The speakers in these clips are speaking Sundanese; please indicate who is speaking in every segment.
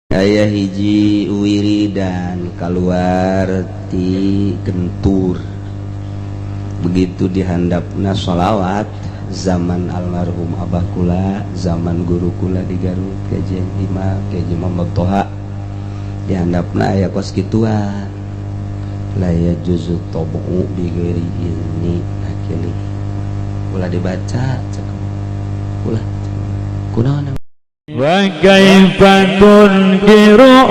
Speaker 1: Aya hiji wiridan kaluar ti Gentur, begitu dihandapna sholawat zaman almarhum Abah kula, zaman guru kula di Garut, Kajian Hima, Kaji Muhammad Toha, dihandapna aya kos kituan, la yajuzu tabu bi ghairi izni akili, ulah dibaca cek ulah kunaon.
Speaker 2: Wa kaifa tunkiru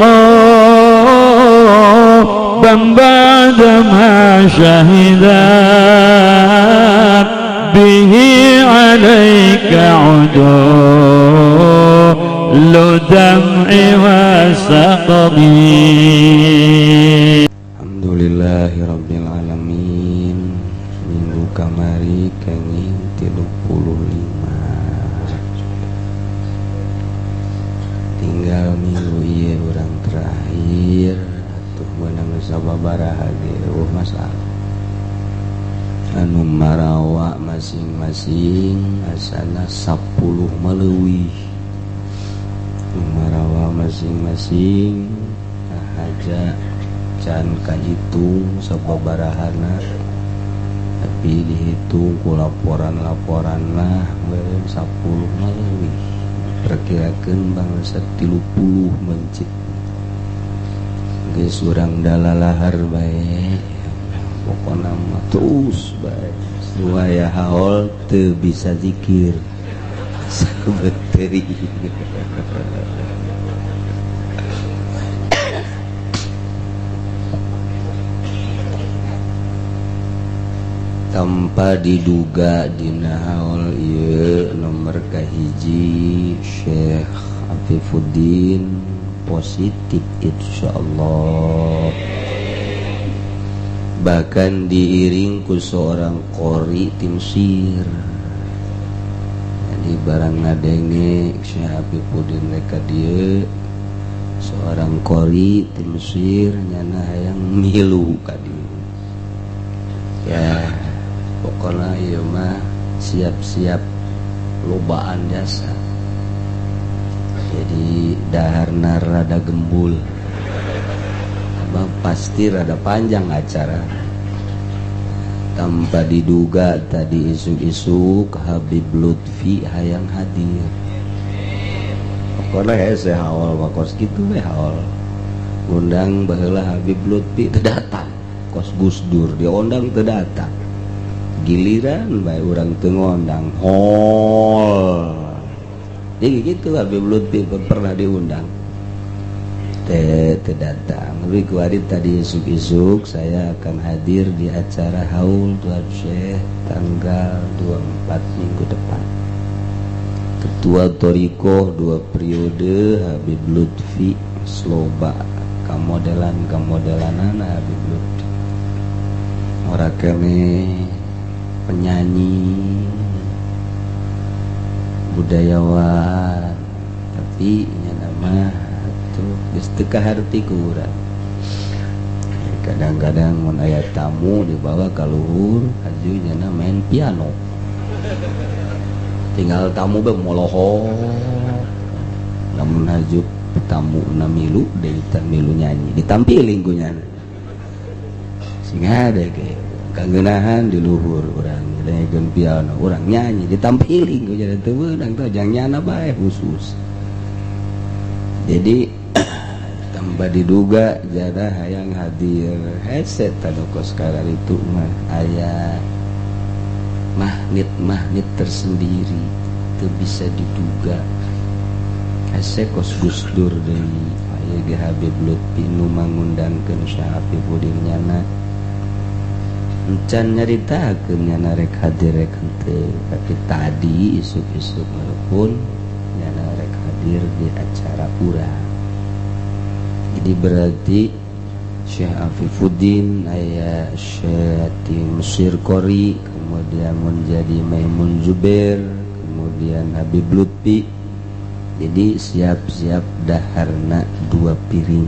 Speaker 2: ba'da ma syahidat bihi alaika udulu dam'i wa saqmi.
Speaker 1: Alhamdulillahirabbil alamin. Minggu kamari kenging 35, tinggal minggu ieu urang terakhir atuh meunang sababaraha ge eueuh masalah anu marawa masing-masing asana 10 maleuwih nu marawa masing-masing haja can kahitung sababarahana, tapi dihitung ku laporan-laporan lah meureun 10 maleuwih, perkirakeun bangsa 30 mencit. Geus urang dalalahar bae, pokona mah terus bae waya haol teu bisa zikir sabeteri. Tanpa diduga dina haul ieu nomor kahiji Syekh Afifuddin positif insyaallah, bahkan diiring ku seorang qori tim sir. Jadi barang ngadenge Syekh Afifuddin rek ka dieu, seorang qori tim sir nyana hayang milu ka dieu. Ya pokoknya ieu mah siap-siap lobaan jasa, jadi daharna rada gembul, abang pasti rada panjang acara. Tanpa diduga tadi isuk-isuk Habib Lutfi hayang hadir. Pokoknya hese haol wakos kitu we haol ngundang baheula Habib Lutfi teu datang, kos Gus Dur diundang teu datang, giliran bae urang teu ngondang hol. Jadi gitu Habib Lutfi pernah diundang teu datang. Tapi kuari tadi isuk-isuk saya akan hadir di acara haul Tuan Syekh tanggal 24 minggu depan. Ketua Torikoh 2 periode Habib Lutfi Sloba kamodelan-kamodelanana Habib Lutfi. Ora kene penyanyi budayawan, tapi nya mah tuh geus teu kaharti ku urang. Kadang-kadang mun aya tamu dibawa ka luhur haju nyana main piano, tinggal tamu be molohok. Lamun haju tamu na milu deui teh milu nyanyi ditampiling ku nyana sing hade ge kangeunahan di luhur urang dengekeun piano, urang nyanyi ditampiling ku jadi teu meunang teh jang nyana bae khusus. Jadi tanpa diduga jada hayang hadir headset tadi kos itu mah aya magnet-magnet tersendiri teu bisa diduga. Hese kos Gus Dur deui aya ge Habib Lutfi nu mangundangkeun Syekh Afifuddin nyana encan nyaritakeun nyana rek hadir rek henteu, tapi tadi isuk-isuk walaupun nyana rek hadir di acara urang. Jadi berarti Syekh Afifuddin aya Syekh Tim Mesir Qori, kemudian menjadi Maimun Zubair, kemudian Habib Lutfi. Jadi siap-siap daharna 2 piring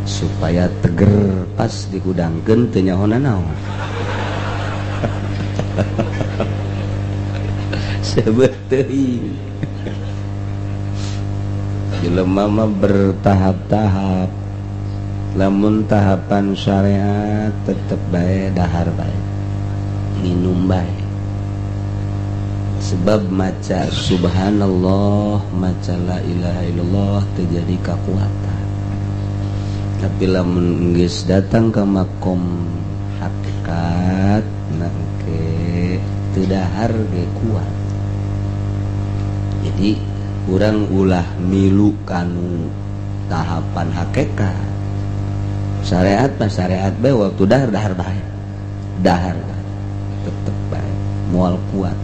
Speaker 1: supaya teger pas dihudangkeun teu nyaho naon. Sebeteuing. Jelema mah bertahap-tahap. Lamun tahapan syariat tetep bae dahar bae, minum bae. Sebab maca subhanallah, maca la ilaha illallah terjadi kekuatan. Tapi lamun geus datang ke makom hakikat, nangke teu dahar ge kuat. Jadi urang ulah milu kanu tahapan hakikat. Syariat mah syariat bae, waktu dahar dahar bae, dahar bae, tetep bae moal kuat.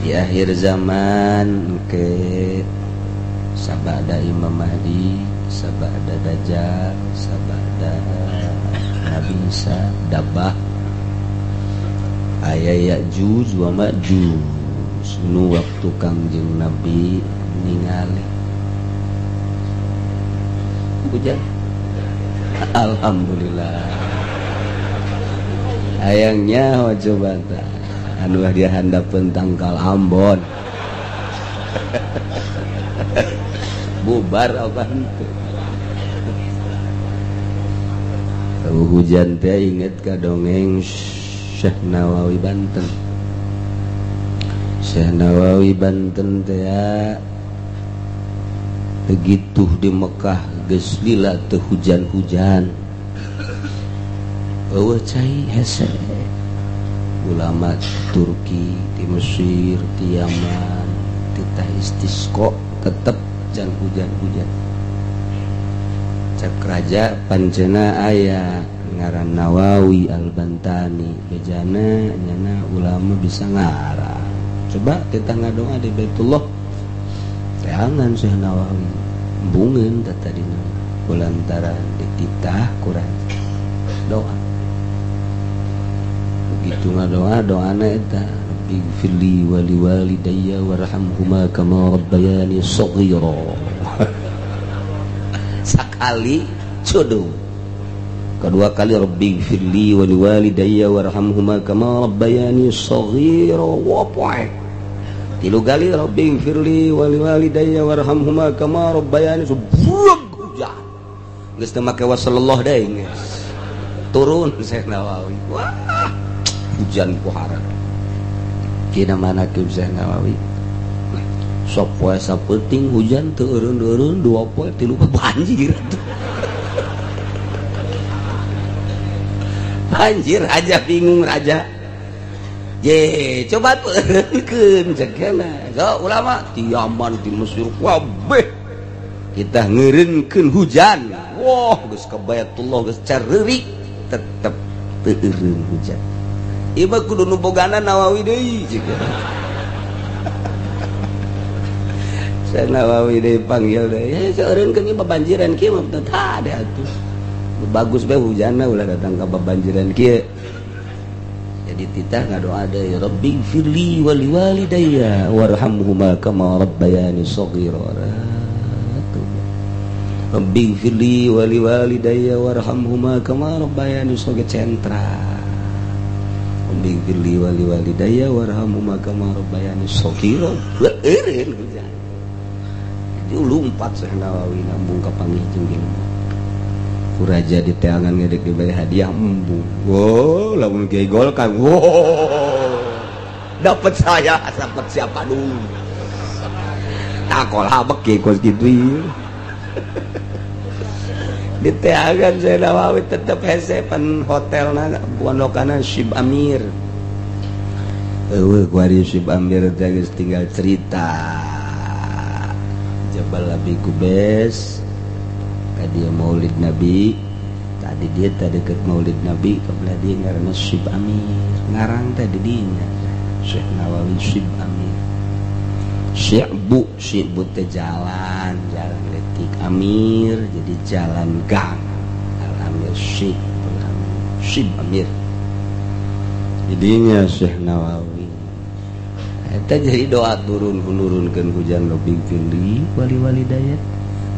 Speaker 1: Di akhir zaman ke sabada Imam Mahdi, sabada Dajjal, sabada Nabi Isa, dabah aya Ya'juj wa Ma'juj. Nu waktu Kangjeng Nabi ningali hujan. Alhamdulillah. Hayangnya coba anu dia handapeun tangkal Ambon. Bubar apa henteu. Hujan teh inget ka dongeng Syekh Nawawi Banten. Syekh Nawawi Banten teh begitu di Mekah geus lila teu hujan-hujan. Eueuh cai hese. Ulama Turki, di Mesir, di Yaman, titah istisqa tetep can hujan-hujan. Cek raja pancena aya ngaran Nawawi Al-Bantani, bejana nyana ulama bisa ngarang. Coba kita ngadoa di Baitullah. Teangan Syekh Nawawi embungeun teh tadina kulantaran dititah ku raja doa. Begitu ngadoa doana eta Rabbi firli wali walidayya warhamhuma kama rabbayani shaghira. Sakali cudung. Kedua kali Rabbi firli wali walidayya warhamhuma kama rabbayani shaghira. Wa poe. Tilu kali Rabbi firli wali walidayya warhamhuma kama rabbayani subrug hujan. Geus teu make wasallallahu deui geus. Turun Syekh Nawawi. Wah, hujan ku haran. Kina mana ke Syekh Nawawi? Sok poe sapeuting hujan teu eureun-eureun, dua poe tilu poe banjir. Banjir raja bingung raja. Je, coba tuh eureunkeun cek kana. So, ulama di Yaman di Mesir kabeh kita ngeureunkeun hujan. Wah, geus ka Baitullah geus careurik tetep teu eureun hujan. Ieu mah kudu nu bogana Nawawi deui cek. Saya Nawawi deui panggil deui. Ya seureunkeun ieu babanjiran kieu mah teu tade atuh. Bagus bae hujanna ulah datang ka babanjiran kieu. Jadi titah ngadoa deui Rabbi firli wali walidayya warhamhuma kama rabbayani shaghira. Rabbi firli wali walidayya warhamhuma kama rabbayani shaghira sentra. Rabbi firli wali walidayya warhamhuma kama rabbayani shaghira. Eureun hujan. Jadi lumpat Syekh Nawawi nambung ka panggih jeung jelema. Ku raja di teangan ngedek diberi hadiah embung. Wow, lamun kiai Golkar. Wow. Dapat saya, dapat siapa dulu. Takol habek kiai kos kitu ieu. Di teangan Syekh Nawawi tetep hese pan hotelna pondokana Syib Amir. Eueuh kuari Syib Amir teh geus tinggal cerita. Jabal Abi Kubes tadi Maulid Nabi, tadi dia tadi deket Maulid Nabi kebelah dia ngaranna Syib Amir, ngarang tadi dinya Syekh Nawawi Syib Amir. Syibu, syibu teh jalan, jalan letik Amir jadi jalan gang. Al Amir Syib, Syib Amir. Jadinya Syekh Nawawi eta jadi doa turun hunurunkeun hujan Rabbi firli wali walidayya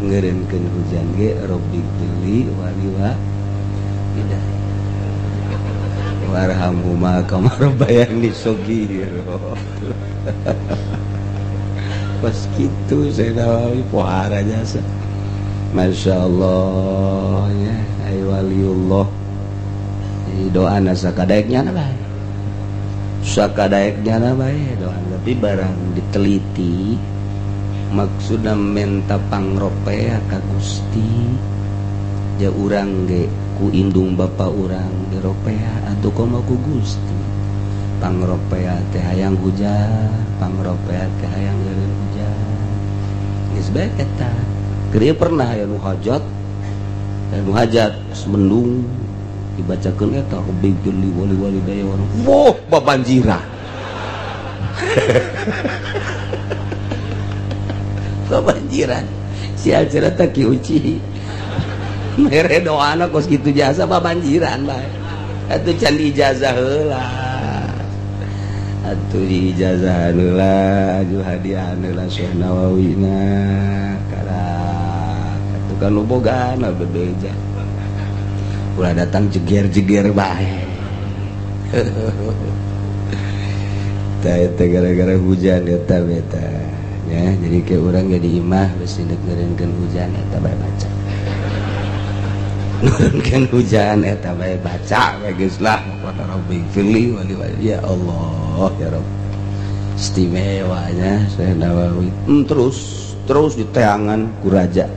Speaker 1: ngeureunkeun hujan ge Rabbi firli wali walidayya warhamhuma kama rabbayani shaghira. Kos kitu Syekh Nawawi pohara jasa. Masya Allah ya, ay waliullah. Jadi doa sakadaeknya na bae. Sakadaeknya na bae doa, tapi barang diteliti maksudna menta pangropea ka Gusti. Ja urang ge ku indung bapa urang diropea atuh komo ku Gusti. Pangropea teh hayang hujan, pangropea teh hayang eureun hujan. Geus bae eta. Keur pernah aya nu hajat, aya nu hajat mendung dibacakeun eta rabbi geli wali wali daya warang. Wah, babanjiran. Babanjiran. Sial cerita Ki Uci. Mere doana kos kitu jasa babanjiran bae. Atuh can ijazah heula. Atuh diijazahan heula, aju hadiahan heula Syekh Nawawi na. Karak atuh kan nu bogana bebeja. Ulah datang jeger-jeger bae. Tah eta gara-gara hujan eta beta. Ya, jadi ke urang ge di imah besi deuk ngeureunkeun hujan eta bae baca. Nurunkeun hujan eta bae baca bae geus lah qala rabbi firli wali wali. Ya Allah ya Rabb. Istimewanya Syekh Nawawi. Terus diteangan ku raja.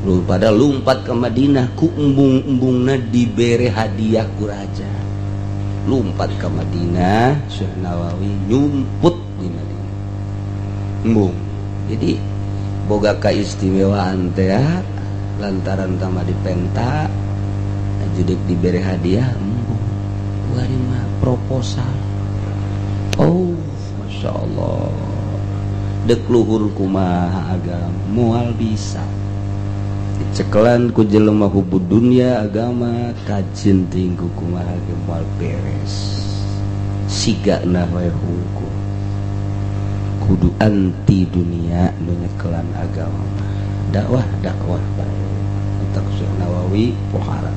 Speaker 1: Lu pada lumpat ke Madinah ku embung-embungna dibere hadiah ku raja. Lumpat ke Madinah Syekh Nawawi nyumput di Madinah. Embung. Jadi boga kaistimewaan teh lantaran tama dipenta judik dibere hadiah embung. Kuari mah proposal. Oh, Masya Allah. Dek luhur kumaha agama moal bisa. Dicekelan ku jelema hubud dunia agama kajenting ku kumaha ge moal beres. Sigana we hungkul. Kudu anti dunia nu nyekelan agama mah. Dakwah dakwah bae. Entak Syekh Nawawi pohara.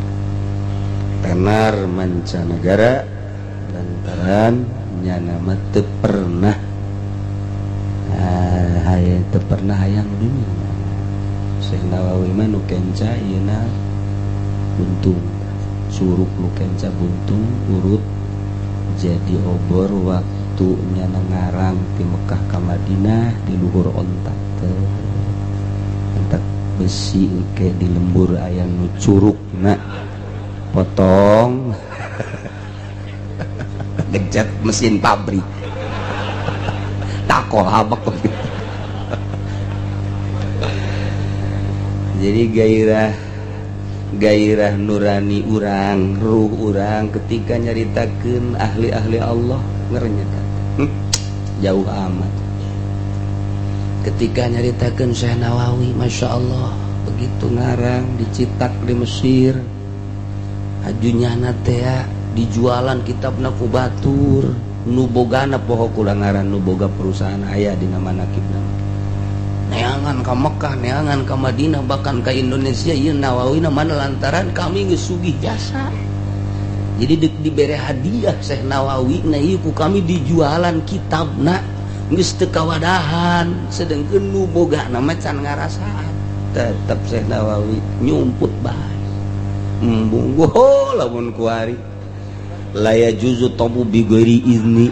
Speaker 1: Tenar mancanegara lantaran nyana mah teu pernah teu pernah hayang dunia. Syekh Nawawi mah nu kenca ieuna buntung, curug nu kenca buntung urut jadi obor waktu nyana ngarang ti Mekah ka Madinah di luhur onta teh. Entak besi engke di lembur aya nu curugna potong ngecet mesin pabrik takoh habek. Jadi gairah nurani urang, ruh urang ketika nyaritakeun ahli-ahli Allah ngerenyet jauh amat. Ketika nyaritakeun Syekh Nawawi, Masya Allah, begitu ngarang dicetak di Mesir, ajunyana teh dijualan kitabna ku batur, nu bogana poho kula ngaran nu boga perusahaan aya dina manakibna. Neangan ka Mekah, neangan ka Madinah, bahkan ka Indonesia ieu Nawawi mana lantaran kami geus sugih jasa. Jadi dibere hadiah Syekh Nawawi na ieu ku kami dijualan kitabna geus teu kawadahan, sedengkeun nu bogana mah can ngarasaan. Tetep Syekh Nawawi nyumput bae. Embung lamun kuari la yajuzu tabu bi ghairi izni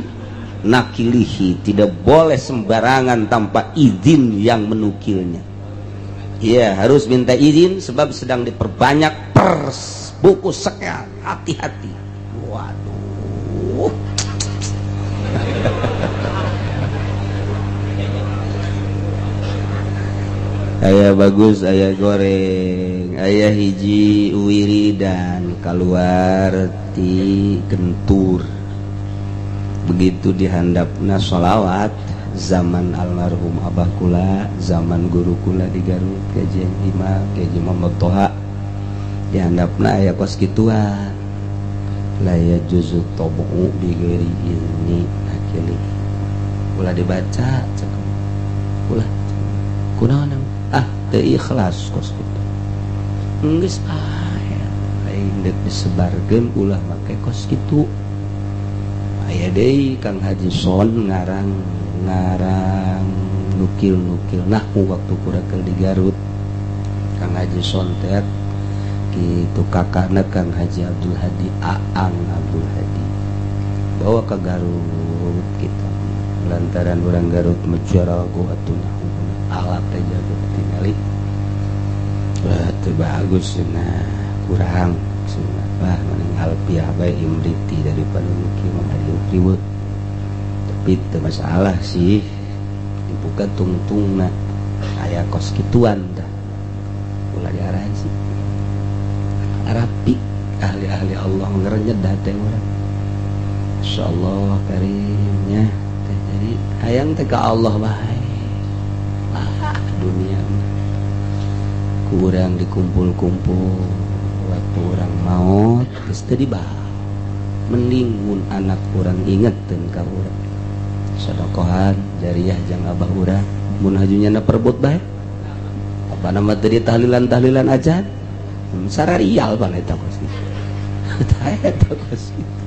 Speaker 1: nakilihi, tidak boleh sembarangan tanpa izin yang menukilnya. Iya, harus minta izin sebab sedang diperbanyak pers buku sekian, hati-hati. Waduh. Ayah bagus, ayah goreng, ayah hiji wiridan keluar ti gentur. Begitu dihandapna sholawat zaman almarhum abah kula, zaman guru kula di Garut, Kajian Imam, Kajian Muhammad Toha, dihandapna aya kos kituan. La yajuzu tabu bi ghairi izni akili. Ulah dibaca cek. Ulah. Kunaon? Ah, teu ikhlas kos kitu. Geus bae. Aing deuk disebarkeun ulah make kos kitu. Aya deui Kang Haji Son ngarang Nukil-nukil nahwu waktu kurakel di Garut. Kang Haji Sontet gitu, kakakna Kang Haji Abdul Hadi, Aang Abdul Hadi, bawa ke Garut kita lantaran orang Garut mejarago atuh nahwu alat teh jago tingali. Wah, teu bagus cenah, kurang cenah. Wah, mending alfiah bae imriti daripada nukil mah riweuh. Tapi teu masalah sih, dibuka tungtungna aya kos kituan dah, ulah diarahan sih rapi. Ahli-ahli Allah ngerenyet teh urang, insyaallah karimnya teh. Jadi hayang teh ka Allah bae lah, dunia mah kurang dikumpul-kumpul. Waktu orang maut geus teu dibawa, mending mun anak urang ingeteun ka urang, sodakohan jariah jang abah urang. Mun hajunya na perbut bae, apa nama tadi, tahlilan-tahlilan aja sararial pan eta kos kitu. Eta kos kitu.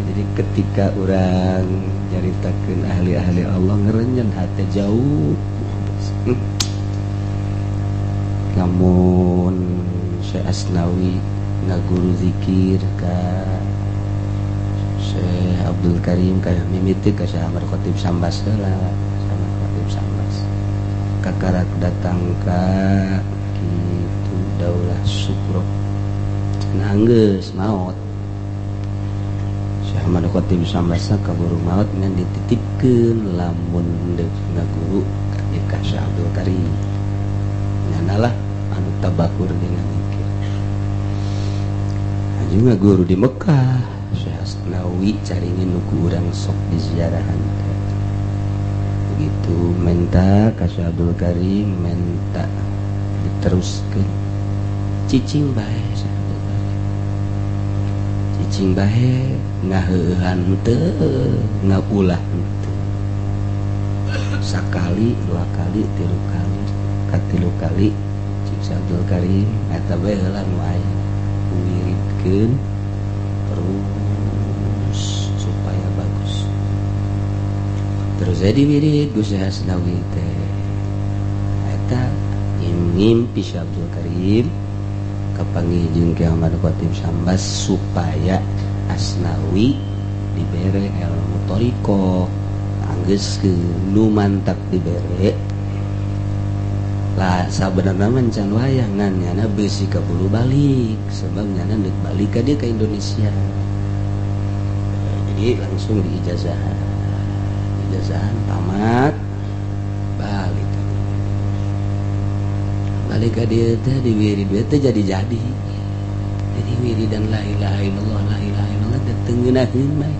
Speaker 1: Jadi ketika orang nyaritakeun ahli-ahli Allah ngerenyen hati jauh. Namun Syekh Asnawi ngaguru zikir ka Syekh Abdul Karim, ka mimiti ka Syekh Ahmad Khatib Sambas heula. Ahmad Khatib Sambas kakarak datang ka kitu Daulah Sukro. Nah, geus maot Syekh Ahmad Khatib Sambas, kaburu maot, ngan dititipkeun lamun deuk ngaguru ka Syekh Abdul Karim. Nyanalah anu tabakur dengan zikir. Juga guru di Mekah Syekh Asnawi caringin nu ku urang sok diziarahan teh. Begitu menta ka Syekh Abdul Karim, menta diteruskeun, cicing bae. Syekh Abdul Karim cicing bae, ngaheueuhan henteu, ngaulah henteu. Sakali, dua kali, tilu kali, katilu kali cik Syekh Abdul Karim, eta bae heula nu aya, wiridkeun terus supaya bagus. Terus jadi wirid Gus Hasnawi teh eta ngimpi Syekh Abdul Karim kapanggih jeung Ki Ahmad Khatib Sambas supaya Asnawi dibere ilmu thoriqoh. Anggeuskeun nu mantak dibere lah. Sabenerna mah can wayah, ngan nyana beusi kaburu balik, sebab nyana deuk balik ka dieu ka Indonesia. Jadi langsung diijazahan, ijazahan tamat, balik ka dieu. Balik ka dieu teh di wirid teh jadi-jadi. Jadi wiridan la ilaha illallah, la ilaha illallah teh teu ngeunaheun bae,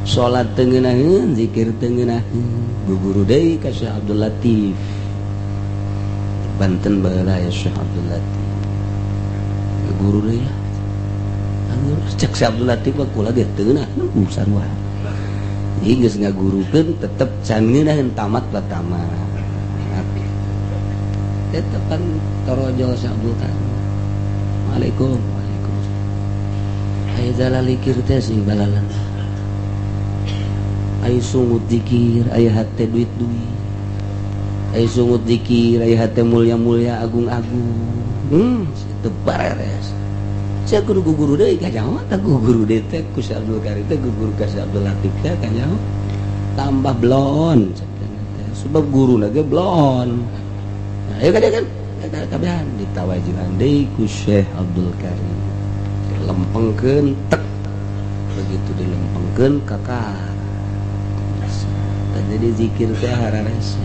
Speaker 1: salat teu ngeunaheun, zikir teu ngeunaheun. Guguru deui ka Syekh Abdul Latif Banten baheula ya. Syekh Abdul Latif guru deui lah. Guru cek Syekh Abdul Latif mah kula ge teu ngeunaheun sarua. Jadi geus ngagurukeun tetep can ngeunaheun, tamat lah tamat. Tetep kan torojol Syekh Abdul Karim. Waalaikum, waalaikumsalam. Aya zalalikir teh sing balalan, aya sungut zikir aya hate duit-duit, aya sungut zikir aya hate mulia-mulia, agung-agung. Itu bareres. Saya kudu guru deui ka nyaho teh, guru deui teh ku Syekh Abdul Karim teh, guru ka Syekh Abdul Latif teh ka nyaho tambah bloon teh, sebab guru lagi bloon. Nah, ayo kan kan kabehan ditawajuhan deui ku Syekh Abdul Karim, dilempengkeun tek. Begitu dilempengkeun kakak, jadi zikir teh hararese.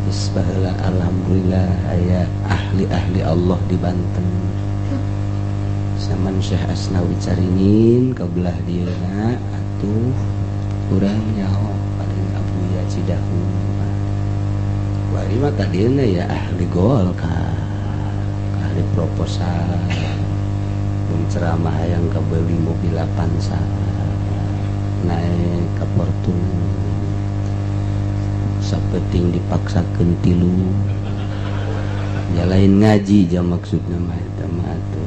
Speaker 1: Geus baheula alhamdulillah aya ahli-ahli Allah di Banten. Zaman Syekh Asnawi Caringin ka belah dieuna atuh urang nyaho paling Abuya Cidahu. Wari mah tadieuna ya ahli Golkar, ahli proposal, mun ceramah hayang kabeli mobil Avanza, naik ka Fortuner, sapeting dipaksakeun tilu ya. Lain ngaji jam maksudna mah eta mah atuh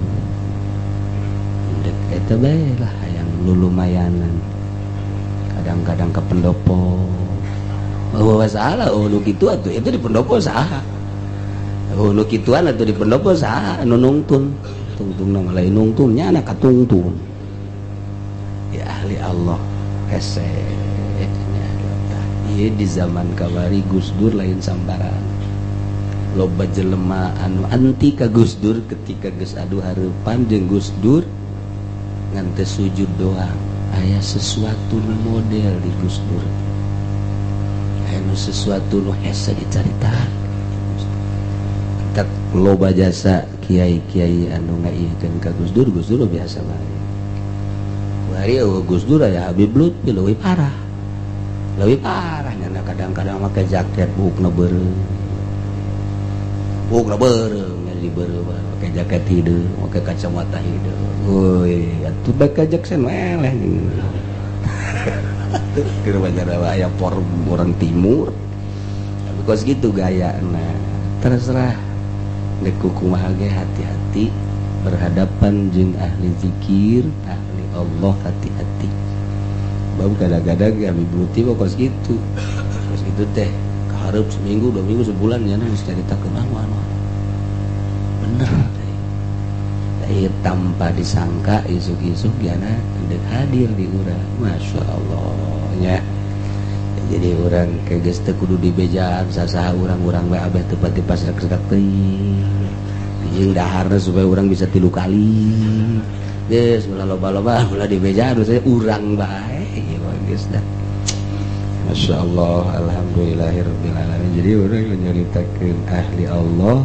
Speaker 1: dek eta bae lah hayang lulumayanan. Kadang-kadang ke pendopo. Oh, masalah, oh nu kitu atuh itu di pendopo saha? Oh, nu kituan atuh di pendopo saha anu nungtun? Tungtung mah lain nungtunnya, anak katungtun. Ya, ahli Allah hese nya. Ieu di zaman kamari Gus Dur lain sambaran. Loba jelema anu anti ka Gus Dur, ketika geus adu hareupan jeung Gus Dur ngan teu sujud doang, aya sesuatu nu model di Gus Dur, aya nu sesuatu nu hese dicarita. Tak loba jasa kiai-kiai anu ngaieukeun ka Gus Dur. Gus Dur biasa bae. Kuari eueuh Gus Dur, aya Habib Lutfi, leuwih parah, leuwih parah nyana. Kadang-kadang make jaket buukna beureum, buukna beureum, jadi beureum, make jaket hideung, make kacamata hideung. Woi, atuh bae Jackson meleh keur banyak aya form orang timur. Tapi kos gitu gaya. Nah, terserah dek kumaha ge, hati-hati berhadapan jeung ahli zikir, ahli Allah, hati-hati. Bab kadang-kadang Habib Lutfi kos gitu, kos gitu teh kahareup seminggu, 2 minggu, sebulan ya geus caritakeun anu anu anu. Bener teh, tanpa disangka isuk-isuk jana ndek hadir di urang. Masya Allah nya. Jadi urang ke geus teu kudu dibejaan sasaha, urang-urang bae abeh teu pati pasrek-srek teuing jeung daharna supaya urang bisa tilu kali. Geus ulah loba-loba, ulah dibejaan, saya urang bae ieu geus dah. Masya Allah, alhamdulillahirabbil alamin. Jadi urang nyaritakeun ahli Allah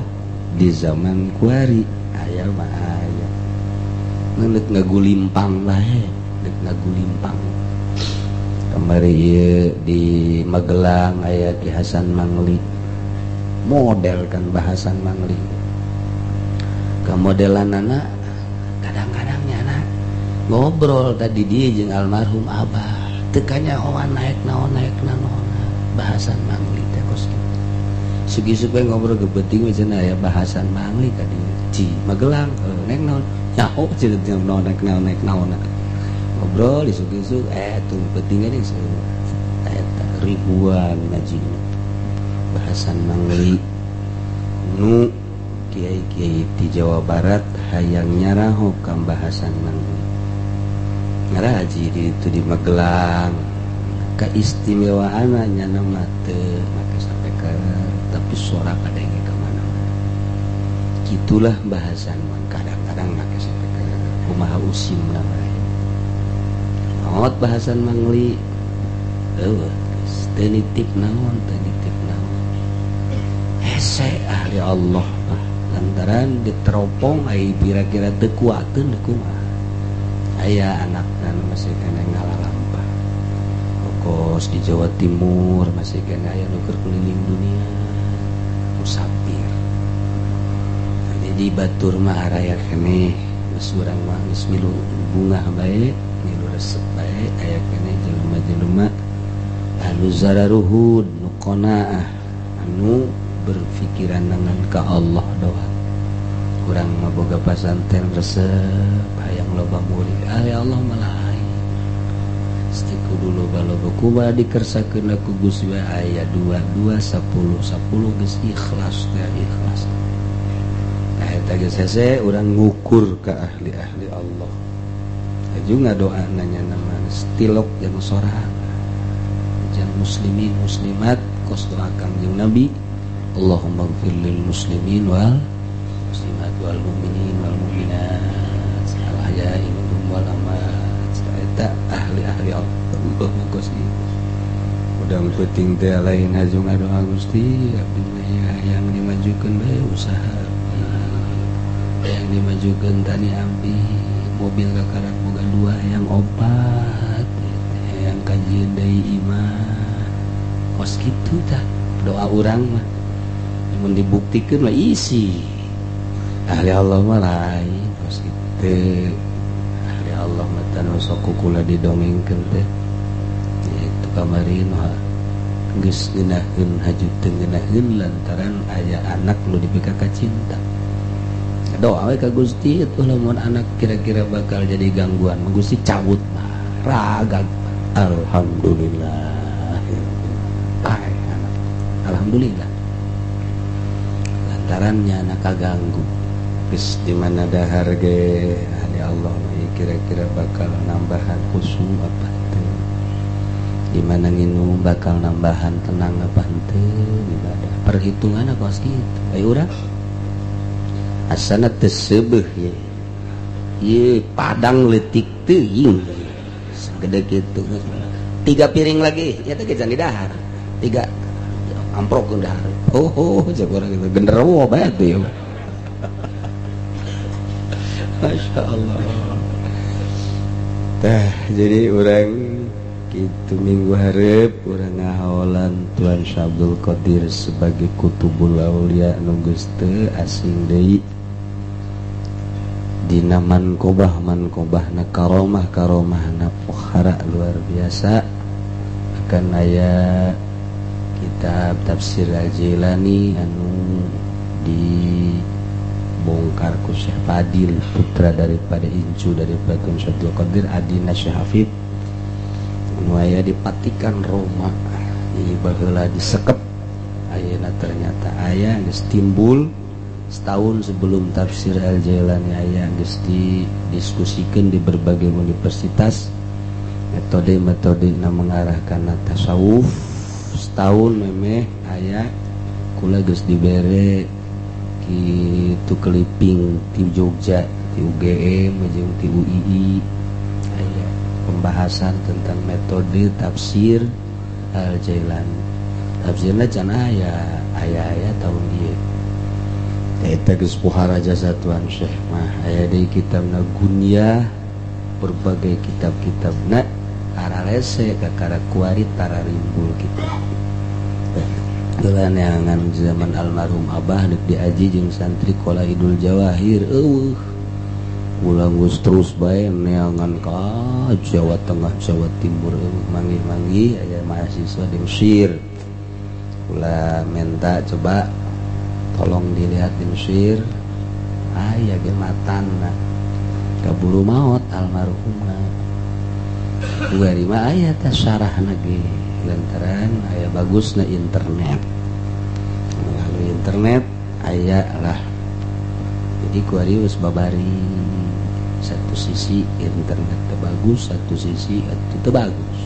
Speaker 1: di zaman kuari aya mah aya ngeundeuk ngagulimpang bae, deuk ngagulimpang. Kamari ieu di Magelang aya Ki Hasan Mangli, model kan bahasan Mangli kamodelanana. Kadang-kadang nyana ngobrol tadi dia jeung almarhum abah teu kanyahoan naik naon, naik naon bahasan Mangli teh kos kitu. Sugi-sugi ngobrol ge penting we cenah aya bahasan Mangli ka dieu Ci Magelang, naik naon nyaho cenah, naon naik naon, naik naon. Ngobrol isuk-isuk tuh pentingnya nih eta ribuan ngajina bahasan Mangli. Nu kiai-kiai di Jawa Barat hayang nyaraho ka bahasan Mangli, ngaraji di itu di Magelang. Keistimewaan nyana mah teu make speaker, tapi suara kadenge ka mana-mana. Gitulah bahasan mang, kadang-kadang make speaker kumaha usimna bae. Maot bahasan Mangli eueuh geus teu nitip naon, teu nitip naon. Hese ahli Allah mah lantaran diteropong ai kira-kira teu kuateun kumaha. Aya anakna nu masih keneh ngalalampah kos di Jawa Timur, masih keneh aya nu keur keliling dunia musafir. Nah, jadi batur mah araya keneh geus, urang mah geus milu bungah bae, milu resep bae. Aya keneh jelema-jelema anu zararuhud, nu qanaah, anu berpikiran dengan ka Allah doang. Kurang mah boga pasantren resep hayang loba murid, ahli Allah mah lain. Teu kudu loba-loba, kumaha dikersakeun ku Gusti we. Aya 2 2 10 10 geus ikhlas teh, ikhlas. Nah, eta geus hese urang ngukur ka ahli-ahli Allah. Aju ngadoa nanya nama stilok jeung sorangan jang muslimin muslimat, kos doa Kangjeng Nabi, Allahumma ighfir lil muslimin wal muslimat wal mu'minin wal mu'minat al ahya'i minhum wal amwat. Eta ahli-ahli Allah mah kos ieu. Udah penting teh lain haju ngadoa, Gusti, abdi mah ya yang dimajukeun bae usaha abdi, yang dimajukeun tani abdi, mobil kakarak boga dua yang opat, yang kajian deui imah, kos kitu tah doa urang mah. Mun dibuktikan mah isi ahli Allah mah lain kos kitu. Ahli Allah mah tanu sok kukula didongengkeun teh itu kamari mah geus ngeunaheun haju teu ngeunaheun lantaran aya anak nu dipikaka cinta. Doa we ka Gusti itu, lamun anak kira-kira bakal jadi gangguan, Gusti cabut mah ragag. Alhamdulillah. Ay. Alhamdulillah, lantarannya anak kaganggu. Geus di mana dahar ge, ya Allah, kira-kira bakal nambahan khusyuk apa teu? Di mana nginum bakal nambahan tenang apa henteu? Ibadah perhitungan kos kitu. Ayo, urang asana teu seubeuh ye ye, padang leutik teuing segede kitu, tiga piring lagi ya teh can dahar, tiga amprok dahar. Oh, cek urang gitu, genderuwo bae tuh ya. Masya Allah. Tah, jadi urang gitu, minggu hareup urang ngahaolan Tuan Syabdul Qadir sebagai Kutubul Aulia nu geus teu asing deui dina manqobah manqobahna, karomah karomahna pohara luar biasa. Akan aya kitab Tafsir Al-Jailani anu dibongkar ku Syekh Fadil, putra daripada incu daripada Tuan Syabdul Qadir, adina Syekh Hafid, anu aya di Vatikan, Roma. Di baheula disekep, ayeuna ternyata aya, geus timbul setahun sebelum Tafsir Al-Jailani aya, geus didiskusikeun di berbagai universitas metode-metode na mengarahkan tasawuf. Setahun memeh aya, kula geus dibere kitu keliping ti Jogja, ti UGM jeung ti UII, aya pembahasan tentang metode Tafsir Al-Jailani. Tafsirna can aya, aya aya tahun ieu. Eta geus pohara jasa Tuan Syekh mah. Aya deui kitabna Gunyah, berbagai kitab-kitabna aralese kakara kuari tararimbul kitab. Heula neangan zaman almarhum Abah, dek diaji jeung santri Qalaidul Jawahir eueuh. Ulang geus terus bae neangan ka Jawa Tengah, Jawa Timur, eueuh. Manggih-manggih aya mahasiswa di Mesir. Kula minta, coba tolong dilihat di Mesir aya ge matana. Kaburu maot almarhumah. Kuari mah aya teh syarahna ge, lantaran aya bagusna internet, melalui internet aya lah. Jadi kuari geus babari, satu sisi internet teu bagus, satu sisi itu teu bagus.